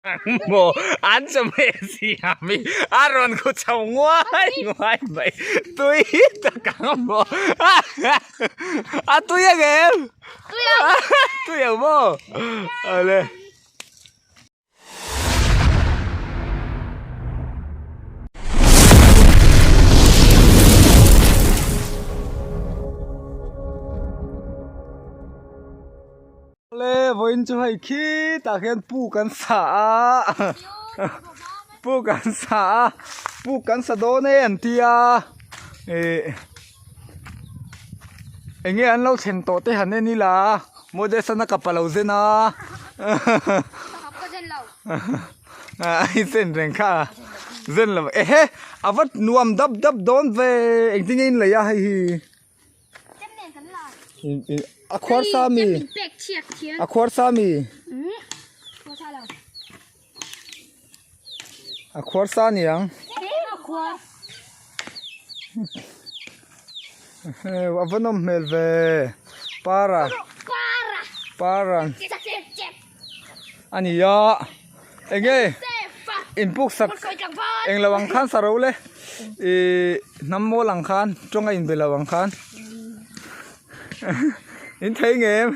Maw an chawhmeh siam hi a rawn khu chho nguai nguai mai tui tak ang maw a tui ang em tui ang maw awle. Awle vawiin chu hei khitah khian puk an sa a puk an sa a puk kan sa dawn e an ti a ih eng nge an lo thlen tawh te han en ila Moses an a kap a lo zen a a zen reng kha zen lo ehe a va nuam dap dap dawn ve engtin nge in lei a hei hi. A khuar sa mi a khuar sa mi a khuar sa niang a va nawm hmel ve para para a ni a enge inpuk sak englo ang khan sa ro le ihh hnam mawl ang khan tawng a inbe lo ang khan in thei nge em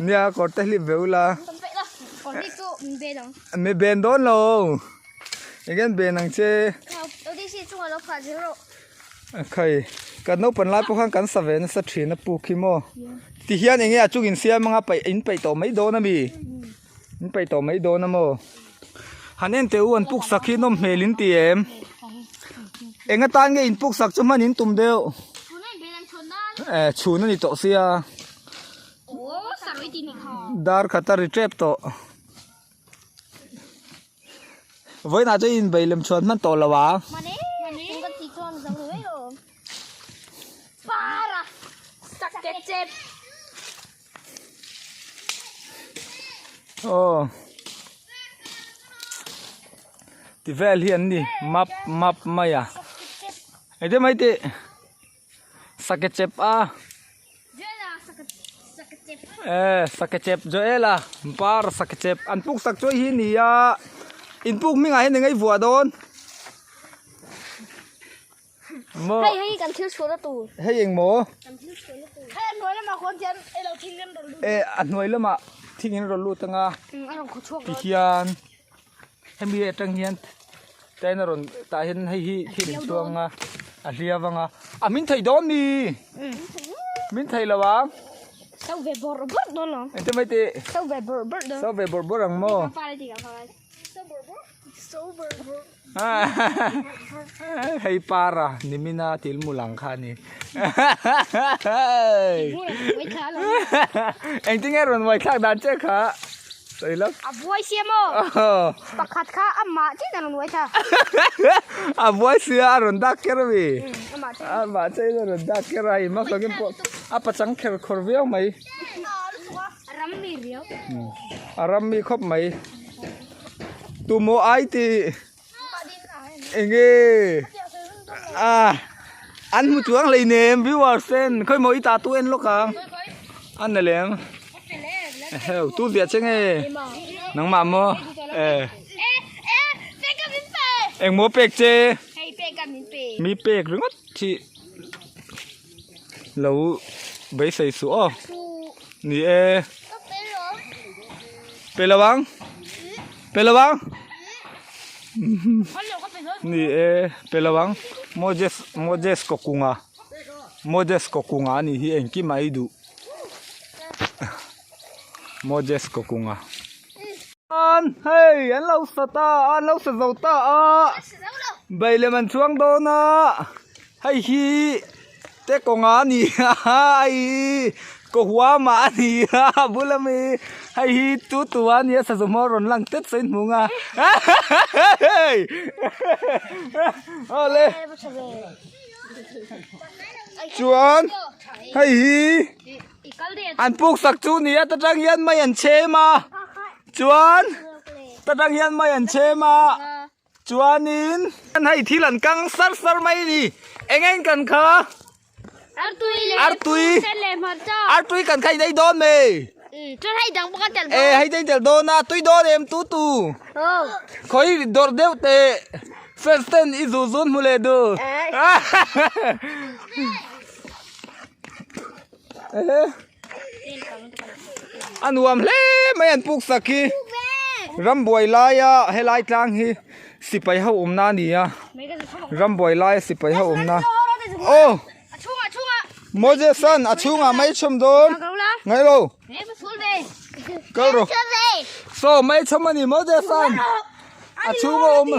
nia kawr te hlip ve ula mi ben dawn lo enge an ben ang che Khai, kan naupan lai pawh khan kan sa ve nasa thin a puk hi maw. Ti hian enge a chung insiam anga paih in paih tawh mai dawn a mi? In paih tawh mai dawn a maw? Han en teh u an puk sak hi nawm hmel in ti em? Eng atan nge in puk sak chu hman in tum deuh? Eh chhun a ni tawh sia. Dar khat a ri tep tawh. Vawiinah chuan inbei lem chhuan hman tawh lo a. Aw ti vel hi an ni map map mai a engtin mai tih Sakechep a eh sakechep Joel-a par sakechep an puk sak chuai hi ni a in puk hmingah hian eng a i vuah dawn maw hei hei kan thil chhuahna tur hei eng maw kan thil chhuahna tur hei a hnuai lamah khawn hian elo thing in rawn lut eh a hnuai lamah thing in rawn lut anga a rawn khaw chhuak dawn tihian Hemi atang hian tain a rawn tah hian hei hi thil inchhuang a a hliau ang a a min thei dawn mi min thei lo ang so ve bawrh bawrh dawn lo engtin mai tih so ve bawrh bawrh dawn so ve bawrh bawrh ang maw hei para nimina thil mu lang kha a ni engtin nge rawn uaithlak dan che kha. Sawi lo. A buai sia maw? Pakhat kha amah chiah a rawn uai thla. A buai sia a rawn dak ker ami? Amah chiah in a rawn dak ker a, imah hlawkin pawh a pachang kher khawr viau mai. A ram mi riau. A ram mi khawp mai. Tumaw ai tih enge a an hmu chuang hleinem viewers ten khawi maw i ta tu en lawk ang a na lem heu tu ziah che nge nangmah maw eh engmaw pek che mi pek ringawt hi lo beisei suh aw ni e pe lo ang pe lo ang ni e pe lo ang Moses Moses kawkunga Moses kawkunga a nih hi engkim a ei duh Moses kawkunga an hei an lo sa ta a an lo sa zo ta a beilem an chuang dawn a. Hei hi te kawnga a ni a hei kaw huama a ni a a bul ami hei hi tu tu a nia sazu hmawr rawn lang tep sawi hmung a hei awle chuan hei hi an puk sak chu ni a ta tang hian mai an chhem a chuan ta tang hian mai an chhem a. Chuanin hei thil an kang sar sar mai a ni. Eng eng kan kha? Artui leh Artui. sen leh hmarcha. Artui kan kha in ei dawn mai. Chuan hei dang bawk a tel dawn. E hei te in tel dawn a tui dawn em tu tu. Khawi dawrh deuh teh fans ten i zu zun hmu leh du. A nuam hle mai an puk sak hi. Rambuai laia helai tlang hi sipai ho awmna a ni a. Rambuai laia sipai ho awmna. Aw. Moses an a chhungah mai chhawm dawn. Ngai lo. Kal rawh. Saw mai chhawm a ni Moses an. A chhunga awm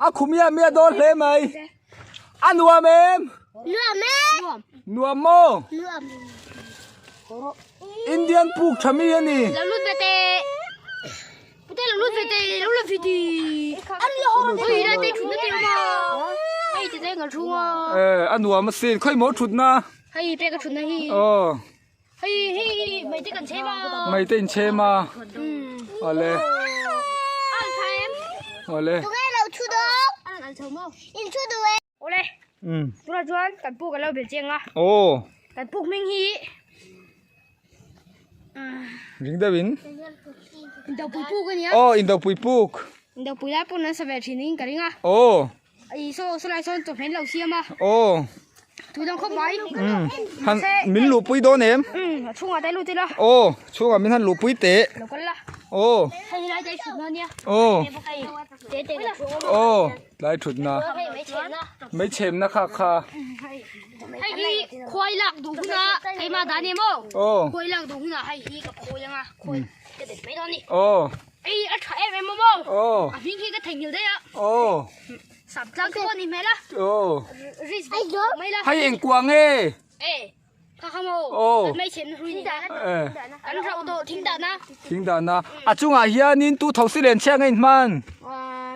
a khu miah miah dawn hle mai. A nuam em? Nuam e. Nuam maw? Nuam. Indian puk tha mi a ni. Lo lut ve teh. Pute lo lut ve teh, lo lut ve teh. Ui lai te thutna te awm a. Hei te te ngal thung a. Eh, a nuam asin. Khawi maw thutna? Hei pek a thutna hi. Aw. Hei hei mei te kan chhem a. Mei te in chhem a. Awle. An tha em? Awle. Tunge lo thu dawn? An chho maw? In thu duh e. Awle. Tunah chuan kan puk a lo bel chiang a. Aw. Kan puk hming hi. Ring deuh in. Indopui puk a nia. Aw indopui puk. Indopui lai pawn an sa ve thin in ka ring a. Aw. Ih saw saw lai sawn chawhmeh an lo siam a. Aw. Thu dang khawp mai. Umm han min luhpui dawn em? Umm a chhungah te lut ila. Aw chhungah min han luhpui teh. Lo kal la. Aw. Hei lai te thutna nia. Aw. Hei te te ka thu awm a. Aw tlai thutna. Hei mai chhemna. Mai chhemna kha kha. Hei hi khuai lak duh huna keimah dah ania maw? Aw. Khuai lak duh hunah hei hi ka khawi anga khawi ka det mai dawn a ni. Aw. Hei a tha em em a maw? Aw. A hming hi ka theihnghilh daih a. Aw. Sap tlang te pawh a ni hmel a. Aw. Risk bawk mai la. Hei engkuah nge? E. Kha kha maw? Aw. Kan mai chhemna hrui ni. Eh. Kan rauh tawh thing dahna. Thing dahna. A chungah hianin tu tho si len chhiah nge inhman?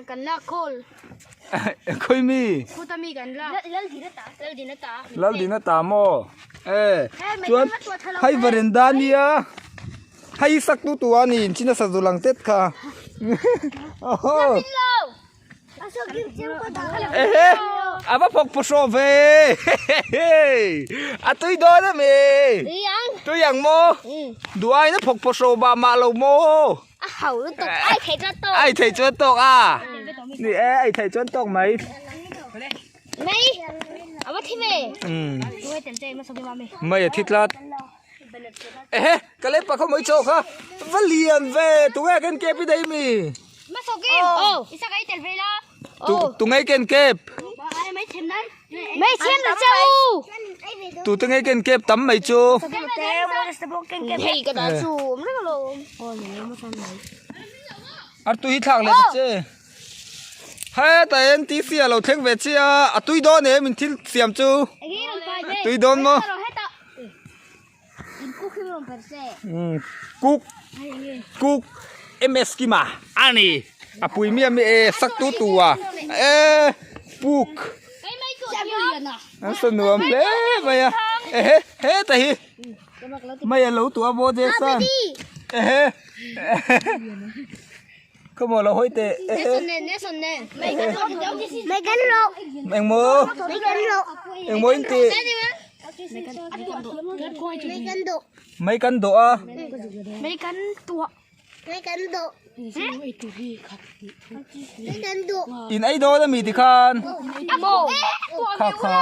Kan lak khawl. Khawi mi? Khuta mi kan lak. Laldina ta. Laldina ta. Laldina ta maw? Eh. Chuan hei veranda nia. Hei sak tu tu a ni in chin a sa zu lang tet kha. Ehe a va phawk pawhrawh ve a tui dawn a mi tui ang maw duh aiin a phawk pawhrawh mah mah lo maw ai thei chuan tawk a ni e ai thei chuan tawk mai mai a thi tlat ehe ka lei pakhaw mai chaw kha va lian ve tunge ken kep i daih mi. Tu ngei ken kep. Tu te ngei ken kep tam mai chu. Ar tui hi thlak leh ta che. Heta en TC a lo thleng ve chiah a, a tui dawn em in thil siam chu. Tui dawn maw? Cook cook MS Kima a ni a pui miah mi e sak tu tu a e puk an sa nuam hle mai a ehe heta hi mai a lo tua maw Jason ehe Khawmaw lo hawi teh. Engmaw? Engmaw in tih? Mei kan dawh a. Mei kan tuah. In ei dawn ami tikhan? Kha kha.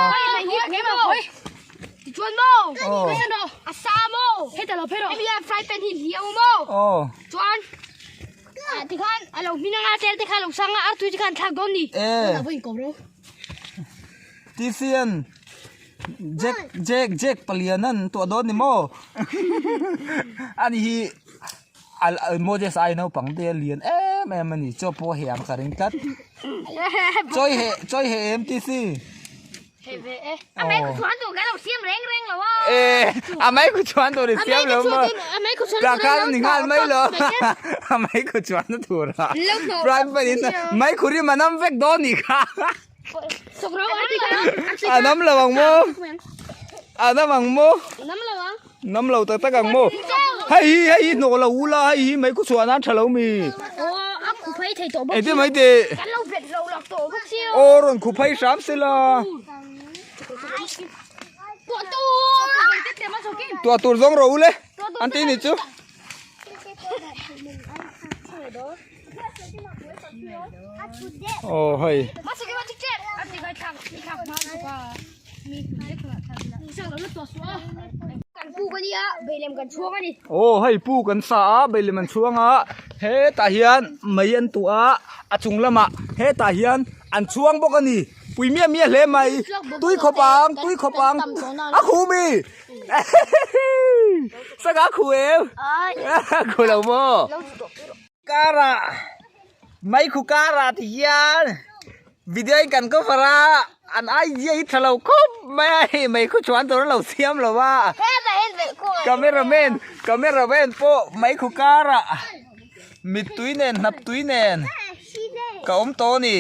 Tichuan maw? A sa maw? Aw. Chuan tikhan a lo hmin anga tel te kha a lo sang a artui te kha an thlak dawn ni. Eh. A vawiin ko ro. Tisian Jack Jack Jack palian an tuah dawn ni maw? Ani hi al Moses ai naupang te a lian em em a ni chaw pawh a heh ang ka ring tlat. Chawi heh chawi heh em TC? Hei ve e. A mei ku chuan tur kan lo siam reng reng lo a. E, a mei ku chuan tur i siam lo maw? A mei ku chuan tur Khan ni nghal mai lo. A mei ku chuan na tur a. Prime pan in mei khu rim a nam vek dawn ni kha. Sawk ro a ti kha. A nam lo ang maw? A nam ang maw? Nam lo ang. Nam lo tak tak ang maw? Hei hi hei hi hnawh lo ula hei hi mei ku chuan nan tha lo mi. Aw a khu phei thei tawh bawk. Engtin mai ti? Kan lo bet lo lak tawh bawk sia. Aw rawn khu phei hram sela. Tuah tur. Tuah tur zawng rawh ule. An ti ni chu. Aw hei. Aw hei puk an sa a beilem an chhuang a hetah hian mei an tuah a a chung lamah hetah hian an chhuang bawk a ni pui miah miah hle mai tui khawp ang tui khawp ang a khu mi sangha khu em khu lo maw. Karah mai khu karah ti hian video in kan cover a an idea hi tha lo khawp mai a hei mai khu chuan tur an lo siam lo a cameraman cameraman pawh mai khu karah mittui nen hnap tui nen ka awm tawh a ni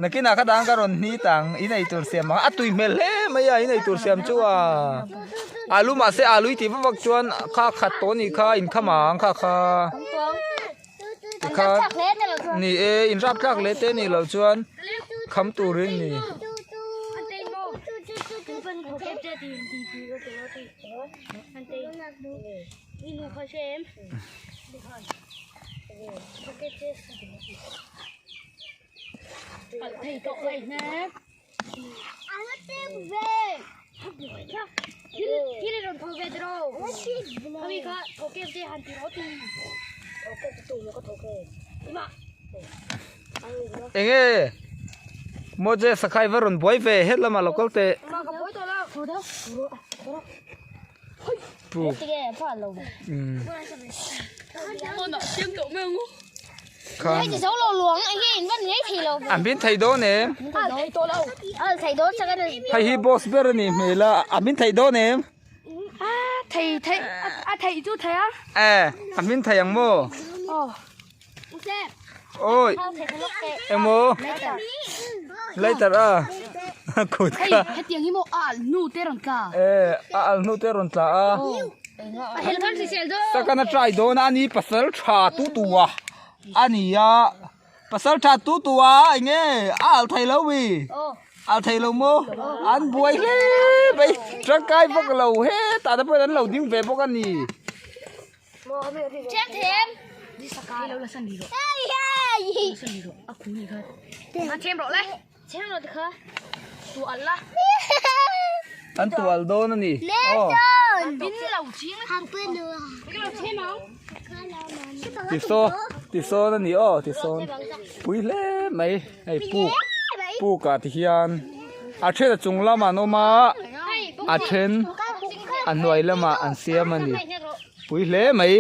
nakinah kha dang ka rawn hni tang in eitur siam ang a tui hmel hle mai a in eitur siam chu a. Alu mahse alu i tih vak vak chuan kha khat tawh anih kha in kham ang kha kha tikhan ni e in rap tlak leh te anih loh chuan kham turin ni. Enge Moses a khai va rawn buai ve het lamah lo kal teh. A min thei dawn em? Hei hi boss ber a nih hmel a, a min thei dawn em? E, a min thei ang maw? Awi, emaw lighter a kut kha. E, a al hnu te rawn tla a. Sakana try dawn a ani pasal tha tu tu a a ni a pasal tha tu tu a enge a al thei lo mi al thei lo maw an buai hle mai tangkai vak lo hetah te pawhin an lo ding ve bawk a ni. An tual dawn a ni. Tisaw tisawn a ni aw tisawn pui hle mai hei puk puk ah ti hian a then a chung lamah an awm a a then a hnuai lamah an siam a ni pui hle mai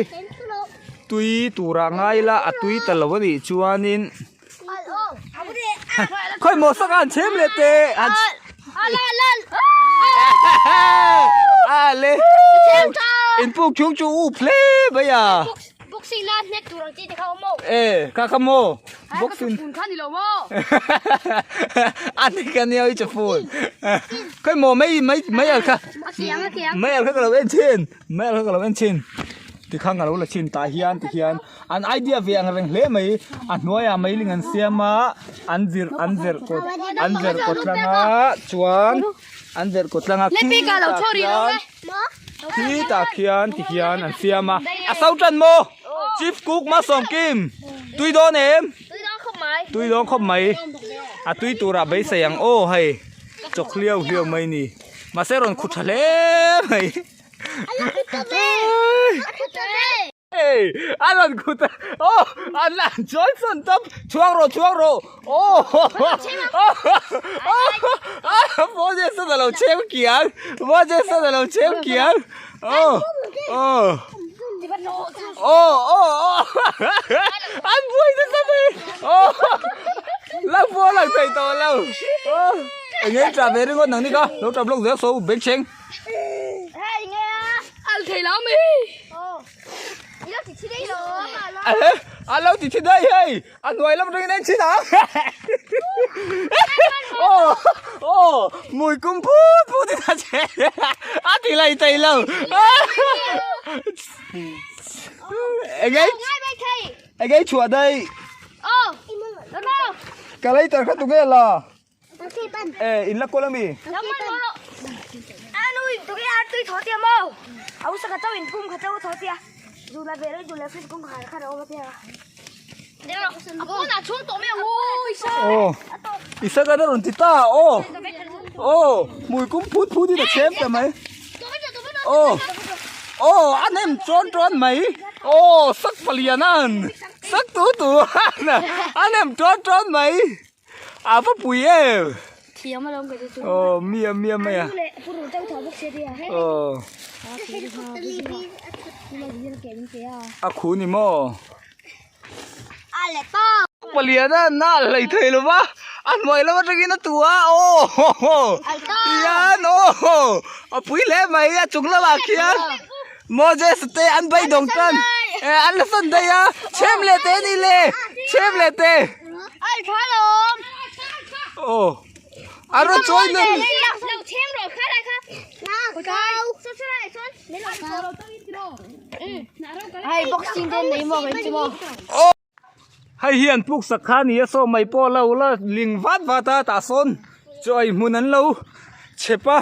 tui turah ngai ila a tui ta lo a nih chuanin. Khawi maw sak a an chhem leh teh an a le in puk chung chu up hle mai a boxing na hnek tur ang chi te kha awm maw e kha kha maw boxing phun kha ni lo maw a ni ka nia i chafun khawi maw mai mai mai al kha mai al kha ka lo en chhin Mai kha ka lo en thin tikhan ka lo la thin tah hian ti hian an idea ve ang reng hle mai a hnuaiah meiling an siam a an virh an verh kawt an verh kawt tlang a chuan an verh kawt tlang a khitah khian khitah khian ti hian an siam a a so tan maw chief cook Masawmkim tui dawn em tui dawn khawp mai a tui turah beisei ang aw hei chawk hliau hliau mai ni. Mahse rawn khut tha hle mai. Hey, a rawn khut a. Oh, an la Johnson top chhuang rawh chhuang rawh. Oh. Moses a lo chem kiang. Moses a lo chem kiang. Oh. Oh. Oh, oh, oh. An buai nasa mai. Oh. Lang pawh a lang thei tawh lo. Oh. Eng nge tap ve ringawt nang ni ka lo tap lawk zel so beng chheng. Al thei lo mi. A lo ti thi daih hei a hnuai lam atangin en chhin ang. Aw aw mui kum phut phut in a che a ti lai thei lo. Eng nge eng nge chhuah daih. Ka lighter kha tunge la. E in la kual ami. Aw Isaka a rawn ti ta aw aw hmui kum phut phut in a chhem ta mai aw aw a nem tawn tawn mai aw sak palian an sak tu tu a nem tawn tawn mai a va pui em aw mi a mi a mai a aw a khu ni maw. Palian a na hlei thei lo va a hnuai lam atangin a tu a aw tihian aw a pui hle mai a chung lamah khian Moses te an beidawng tan eh an la sawn daih a chhem leh te a ni le chhem leh te aw a rawn chawi nun Hei boxing te nei maw kan ti maw. Hei hi an puk sak kha a ni a saw mai pawh a lo la ling vat vat a tah sawn chaw ei hmun an lo chhep a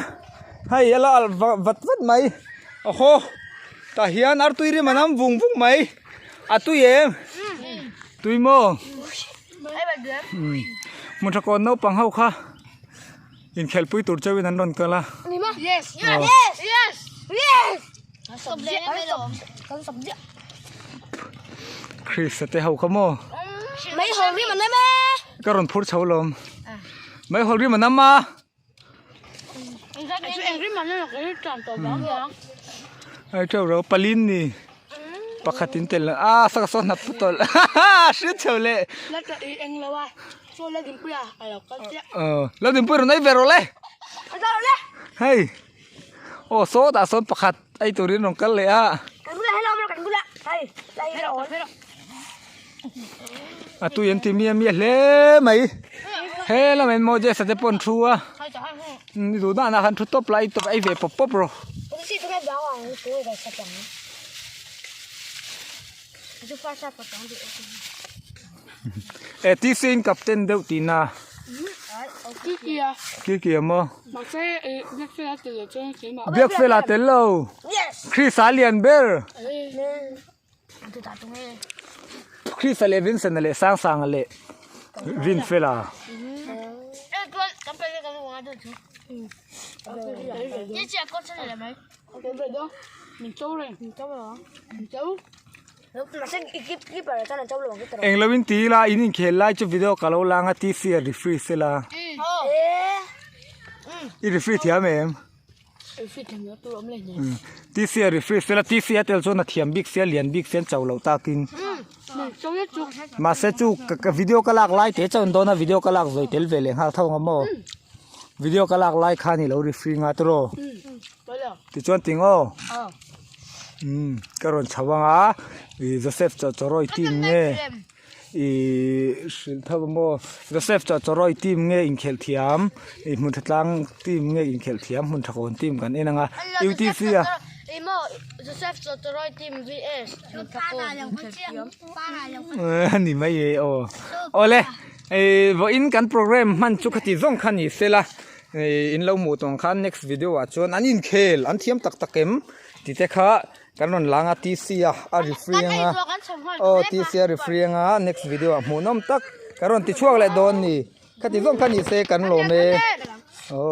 hei a la alh vat vat mai awhaw tah hian artui rim an am vung vung mai a tui em tui maw hmun tha kawn naupang ho kha. Inkhelhpui tur chauhin an rawn kal a. Christ-a te ho kha maw? Ka rawn phur chho lawm. Meihawl rim a nam a. Ai theuh ro palin ni. Pakhat in tel a saka saw hnap put tawlh hriat chho leh. Lo dinpui rawn ei ve rawh le. Hei aw sawtah sawn pakhat ei turin rawn kal leh a. A tui an ti miah miah hle mai. He lamah hian Moses a te pawh an thu a. Ni duh danah khan thu tawp la ei tawp ei ve pawp pawp rawh. E TC in captain deuh tihna. Kiki a maw? Biak fela tel lo. Chris-a lian ber. Chris-a leh Vincent-a leh Sangsanga leh Rinfela. Eng lo in ti ila in inkhel lai chu video ka lo lang a TC a referee sela. I referee thiam em? TC a referee sela TC a tel chuan a thiam bik sia lian bik sia an cho loh takin. Mahse chu ka video ka lak lai te chuan dawn a video ka lak zawi tel ve leh nghal tho ang a maw. Video ka lak lai khan i lo referee nga tawh. Tichuan ting aw. Umm ka rawn chho ang a ih Joseph chaw chawrawi team nge ih hrilh tho ang maw Joseph chaw chawrawi team nge inkhelh thiam ih hmun tha tlang team nge inkhelh thiam hmun tha kawn team kan en ang a UTC a a ni mai e aw awle ih vawiin kan program hman chu khati zawng kha ni sela ih in lo hmuh tawng khan next video ah chuan an inkhel an thiam tak tak em. Tih te kha kan rawn lang a TC a a referee anga aw TC a referee anga next video ah hmuhnawm tak kan rawn ti chhuak leh dawn ni khati zawng kha ni se kan lawm e aw.